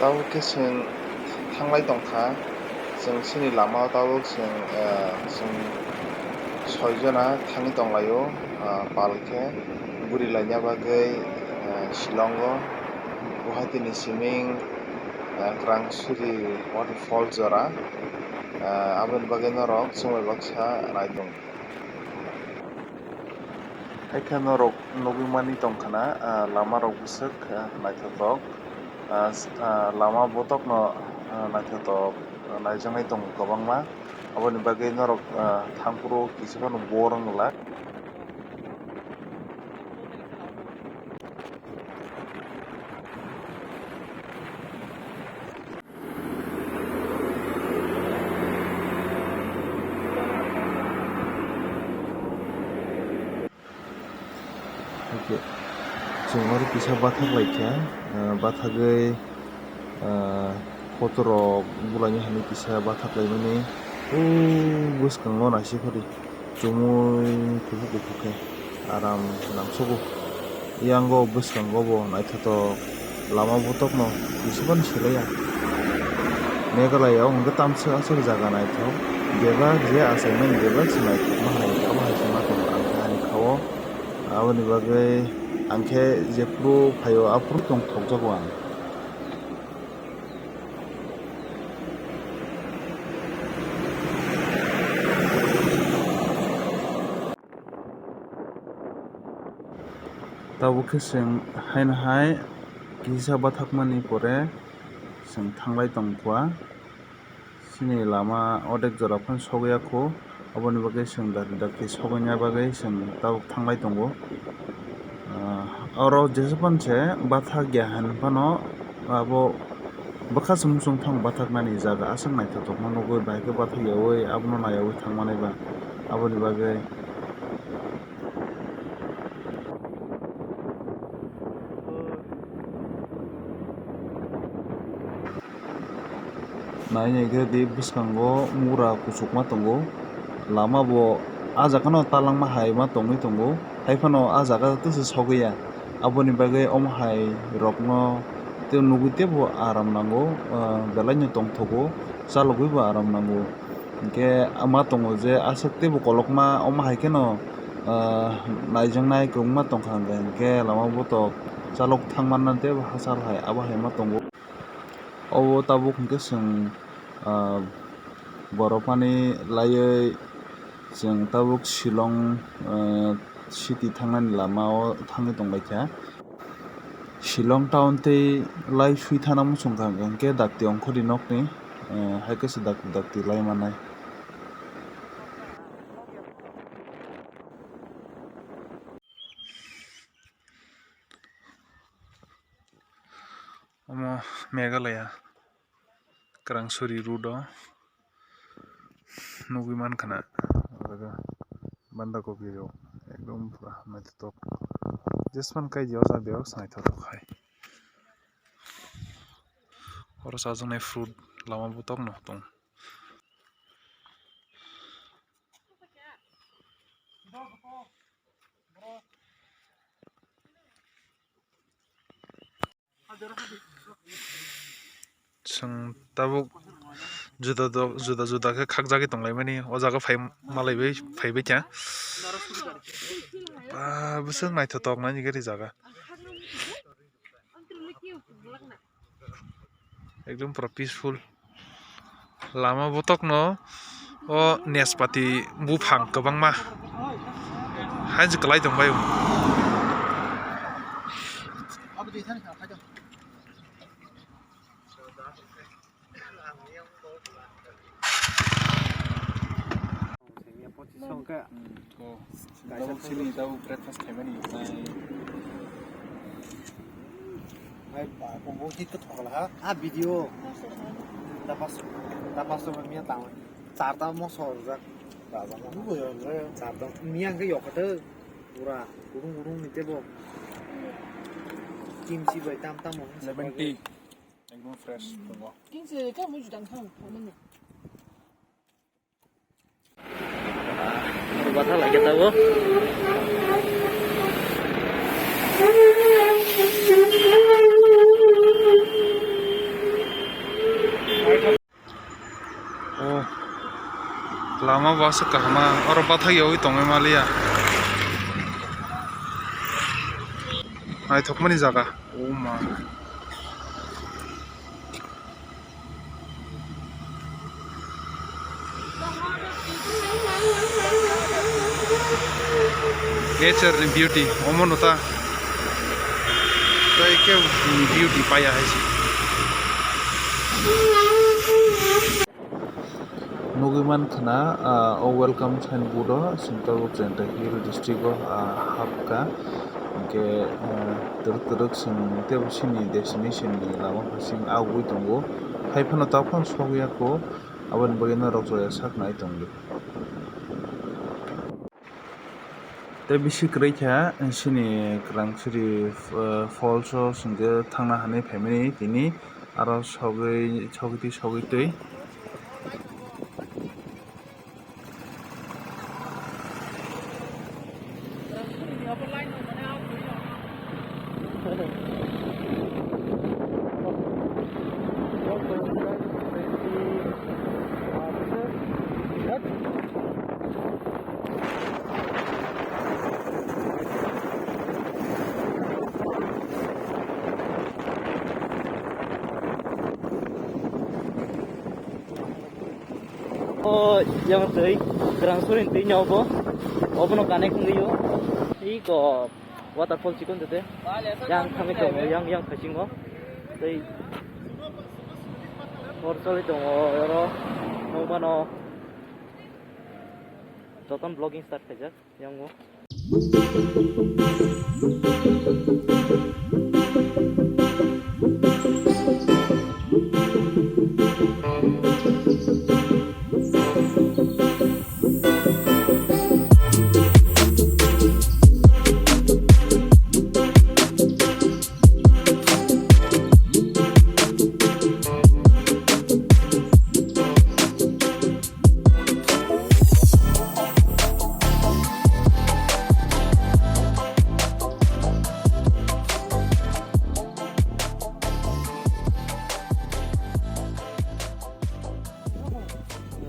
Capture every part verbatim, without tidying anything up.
Tabuk khe chwng thanglai tongkha, chwng chini lama o tabuk chwng, ah, chwng soi jona thangwi tonglaio, ah, pal khe guri laina bagwi, ah, Shillong o Guwahati ni siming, ah, Krangsuri waterfall jora, ah, aboni bagwi norok chwngbai baksa nai tongo. Haikhe norok nugwi mani tongkha na, ah, lama rok bwswk, ah, naithothok. Ah, s-, ah, lama botokno, ah, naithothok, ah, naijaknai tongo kwbangma. Aboni bagwi norok, ah, thangphuru kisa phano bor wng glak. Oke, chwng oro kisa bathak laikha, ah, bathagwi, ah, photo rok bulaina hinwi kisa bathak laimani. O bwskango naisik hori. Chumui kuphuk kuphuk khe aram nangsugo. Yango bwskango bo naithothok lama botokno bisiban silaiya. Meghalaya o hwnkhe tamswk aswk jaga naithok. Bebak je achaimani bebak se naithokma hai, abo hai se ma tongo ang khe ani kha-o. Aboni bagwi ang khe jephru phaio aphuru tongthokjago ang. Tabuk khe chwng haino hai kisa bathakmani pore chwng thanglai tongkha. Chini lama odek jora phano sogwi ya kho, aboni bagwi chwng dakti dakti sogwina bagwi chwng tabuk thanglai tongo. Ah, oro jesa phano se bathak ya hinwi phano abo bwkha chumung chumung phano bathaknani jaga aswk naithokma nugwi, bahai khe bathak yaui abono naiyaui thangmanai ba, aboni bagwi. Nai nai khe di bwskango mura kuchukma tongo, lama bo ah jaga no talangma hai ma tongwi tongo, hai phano ah jaga tei se sogwi ya, aboni bagwi omo hai rok no tei nugwi teibo aram nango, ah, belai no tongthogo, chalogwi bo aram nango. Hinkhe ma tongo je aswk teibo kolokma, omo hai kheno, ah, naijaknai kwbangma tongkha, hinkhe lama botok chalok thangmanna teibo hachal hai abo hai ma tongo. Obo tabuk hinkhe chwng, ah, borok mani laiwi chwng tabuk Shillong, ah, city thangnani lama o thangwi tonglaikha. Shillong town tei lai swi thana muchung kha, hwnkhe dakti ongkhorni nokni, eh, hai khe se dakti dakti lai manai. Omo Meghalaya. Krangsuri road o nugwi mankha na, o jaga banda kopi rok ekdom pura naithotok. Jespan kai di o jaga o naithotok hai. Oro chajaknai fruit lama botok no tong. Chwng tabuk juda do-, juda juda khe khakjagwi tonglaimani, o jaga phai malaiwi phaibaikha. Ba, bwswk naithotok nai nini gari jaga. Ekdom pura peaceful. Lama botokno o nespati buphang kwbangma hai se kwlai tongbaio. Songkha. Hmm, ko. Kaisa tabuk sini tabuk breakfast khaimani. Hai ba, kok bo hit khe thokla ha. Ah, video. Tapas, tapas to miya tang. Charta moso rwjak. Baja mo. Charta. Miya khe yok khe pura gurung gurung ni tebo. Kimchi bai tam tam mo. Lemon tea. Ekdom fresh tongo. Kimchi khe mui judang thang, thangmani. Bathak lai khe tabuk. O lama bo aswk kaham, oro bathai yaui tongwi maliya. Naithokmani jaga. O ma. Nature ni beauty, omo no ta. Tei khe beauty paiya hai se. Nugui mankha na, ah, o welcome signboard o, chwng tabuk Jaintia Hills district o, ah, hapkha. Hinkhe, ah, twrwk twrwk chwng teibo chini destination ni lama phasing agugui tongo. Hai phano tabuk phano sogwi ya kho, aboni bagwi norok joya sak nai tongdi. Tei bisi kwrwi kha, chini Kwrangsuri, eh, falls o chwng je thangna hinwi phaimani tini, aro sogwi, sogwi twi, sogwi twi. O yang twi Kwrangsuri twi nyobo obono connect wngwi o. Iko waterfall chikon tete. Yang thangwi tongo, yang, yang phasingo. Tei hor choli tongo oro nokmano. Jotono vlogging start khaijak. Yango.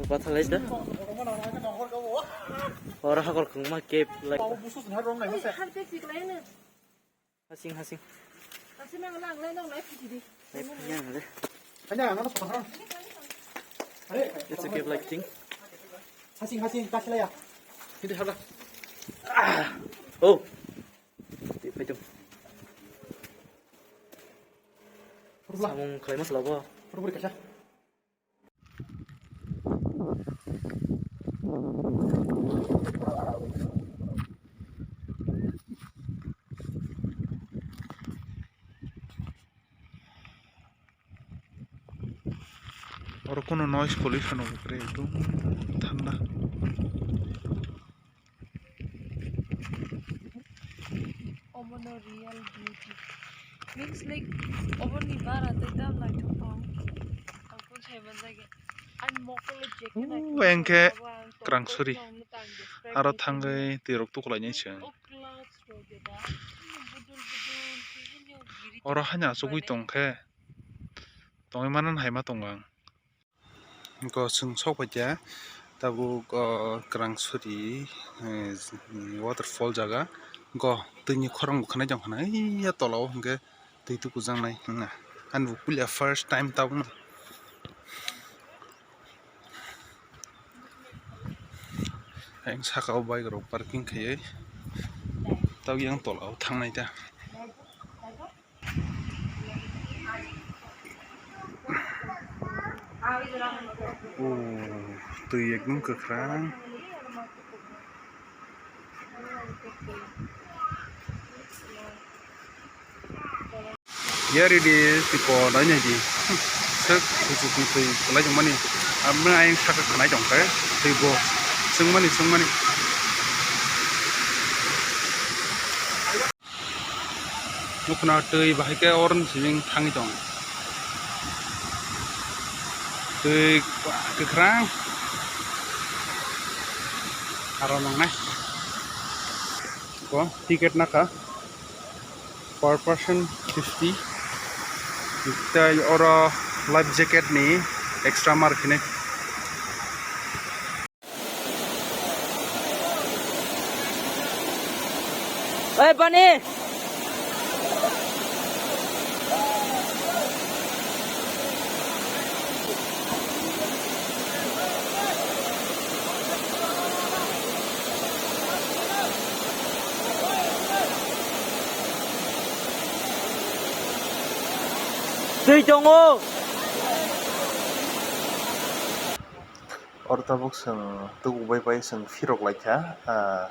Bathalaida. Oro hakor kwngma cave lai. Hasing, hasing. Hasing mang lang lai nang lai phi di. Lai phi yang le. Kanya ano sa ha. Are. It's a cave like thing. Hasing, hasing, kasilaya. Hindi hala. Oh. Di paitung. Purula. Samung khlai mas labo. Purula kasa. Oro kono noise pollution obo kwrwi ekdom thanda. Omono real beauty. Means like, oboni bara tei tam naithok tong. Ang kun sai manjak ya. Ang mokol le jacket naithok. Engkhe abo ang Kwrangsuri. Aro thangwi twi rok tuklainai se. Oro haino achugwi tongkhe tongwi manani hai ma tongo ang. Eko chwng sok phaikha tabuk, o, Kwrangsuri, eh, waterfall jaga. Eko twini khorang bo khwnai tong khna, iya tola o hwnkhe twi tukujaknai wngkha. Ani bo puila first time tabukno. Ayang saka o bike rok parking khaiwi tabuk yang tola o thangnai ta. O, twi ekdom kwkhwrang. Yari di tipo nanya di. Sek kuchuk twi kwlai tongmani. Amno ayang saka khwnai tongkhe twi bo. Chwngmani, chwngmani. Nukna twi bahai khe oroni simi thangwi tong. Twi kwkhrang. Aro nangnai. Ko ticket naka per person fifty. Tei oro life jacket ni Extra mar khine. Oi, pani. Twi tongo. Oro tabuk chwng tububai bai chwng phirok laikha, ah,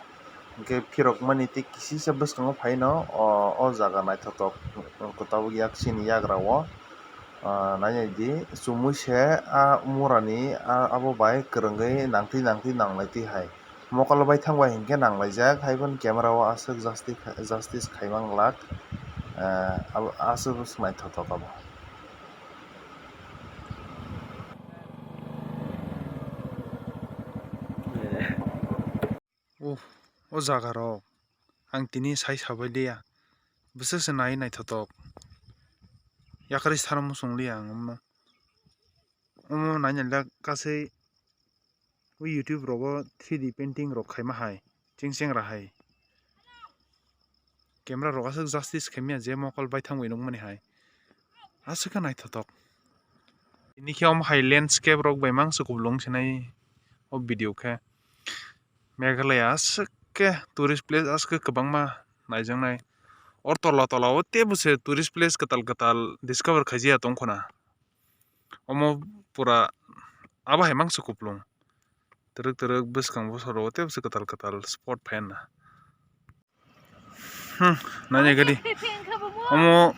hwnkhe phirokmani tei kisisa bwskango phaino o, o jaga naithotok tabuk yak chini yagra o, ah, nainai di chumui se a mura ni a, abo bai kwrwngwi nangtwi nangtwi nanglaitwi hai. Mokol baithang bai hinkhe nanglaijak, haiphano camera o aswk justice, justice khaimang glak, ah, abo aswk naithotok abo. Oh, o jaga rok ang tini sai sabai liya, bwswk se nai naithotok, yakarwi saro muchung liya ang omo, omo naina le kasai o YouTube rogo three D painting rok khaima hai, cheng chengra hai. Camera rok aswk justice khaimya je mokol baithang bai nukmani hai. Aswk khe naithotok. Tini khe omo hai landscape rok bai mangsa kuplung sinai o video khe. Meghalaya aswk khe tourist place aswk khe kwbangma naijaknai. O tola tola o teibo se tourist place kwtal kwtal discover khaijaya tongkhwna. Omo pura abo hai mangsa kuplung. Twrwk twrwk bwskang bosoro tei bwswk kwtal kwtal spot phaina. Hmm, nani gadi. Omo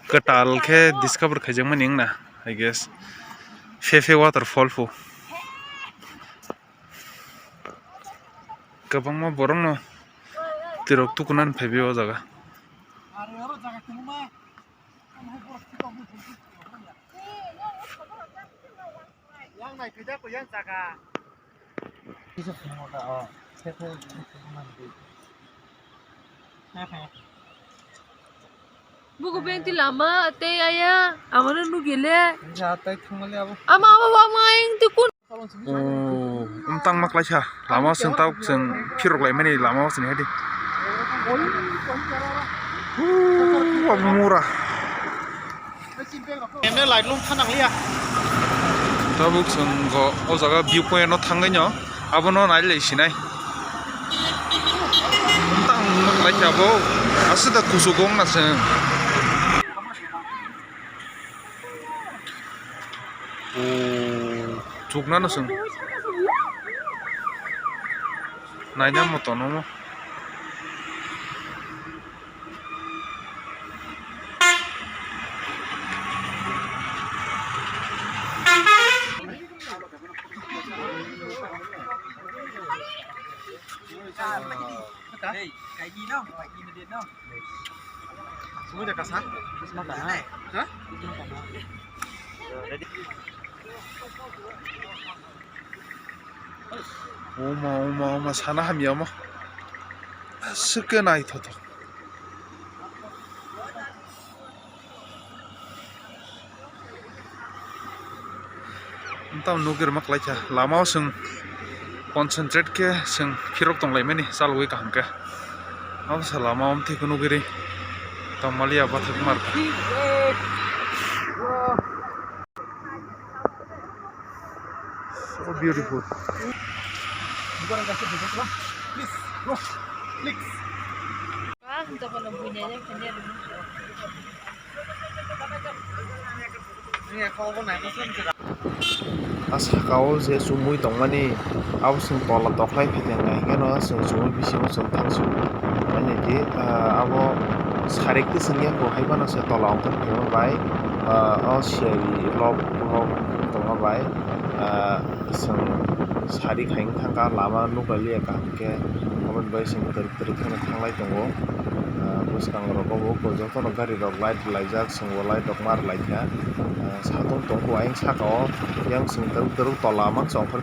kwtal khe discover khaijakmani wngna, I guess. Phephre waterfall pho. Kwbangma borokno twirok tukunani phaibai o jaga. Yang naithotok yang jaga. Buku bengti lama tei aya amano nugile. Ama ama wa ma yang ti kun. Oh, wng tangma klaisa. Lama o chwng tabuk chwng phirok laimani lama o chwng hadi. Ooh, abo mura. Emne light lung thanang liya. Tabuk chwng go o jaga view point no thangwi no abono nai lai sinai. Wng tangma klaisa bo aswk da kuchuk wng na chwng. O chuknano chwng naina motono. Hey, kaigi no, kaigi no dia no. Semua dah kasar. Semua dah. Hah? Oma, oma, oma, sana hamya oma. Aswk khe naithothok. Tamo nugwi rwma klaikha, lama o chwng concentrate khe chwng phirok tonglaimani chalogwi kaham khe. Abo se lama o twi khe nugwi rwi tongmaliya bathak mar kha. So beautiful. A saka o je chumui tongmani, abo chwng tola toklai phaikha, hingkheno chwng chumui bisingo chwng thangsu. Mane di, ah, abo sarik twi chwng ya kho, hai phano se tola ongkhor phaima bai, ah, o siyari lok lok tongma bai, ah, chwng sarik hai wng thangkha, lama nukla liya kaham khe, aboni bai chwng twrwk twrwk kheno thanglai tongo. Ah, bwskango rogo bo jotono gari rok light rwlaijak, chwngbo light rok ma rwlaikha. Ah, satung tongkho ayang saka o, yang chwng twrwk twrwk tola mangsa ongkhor.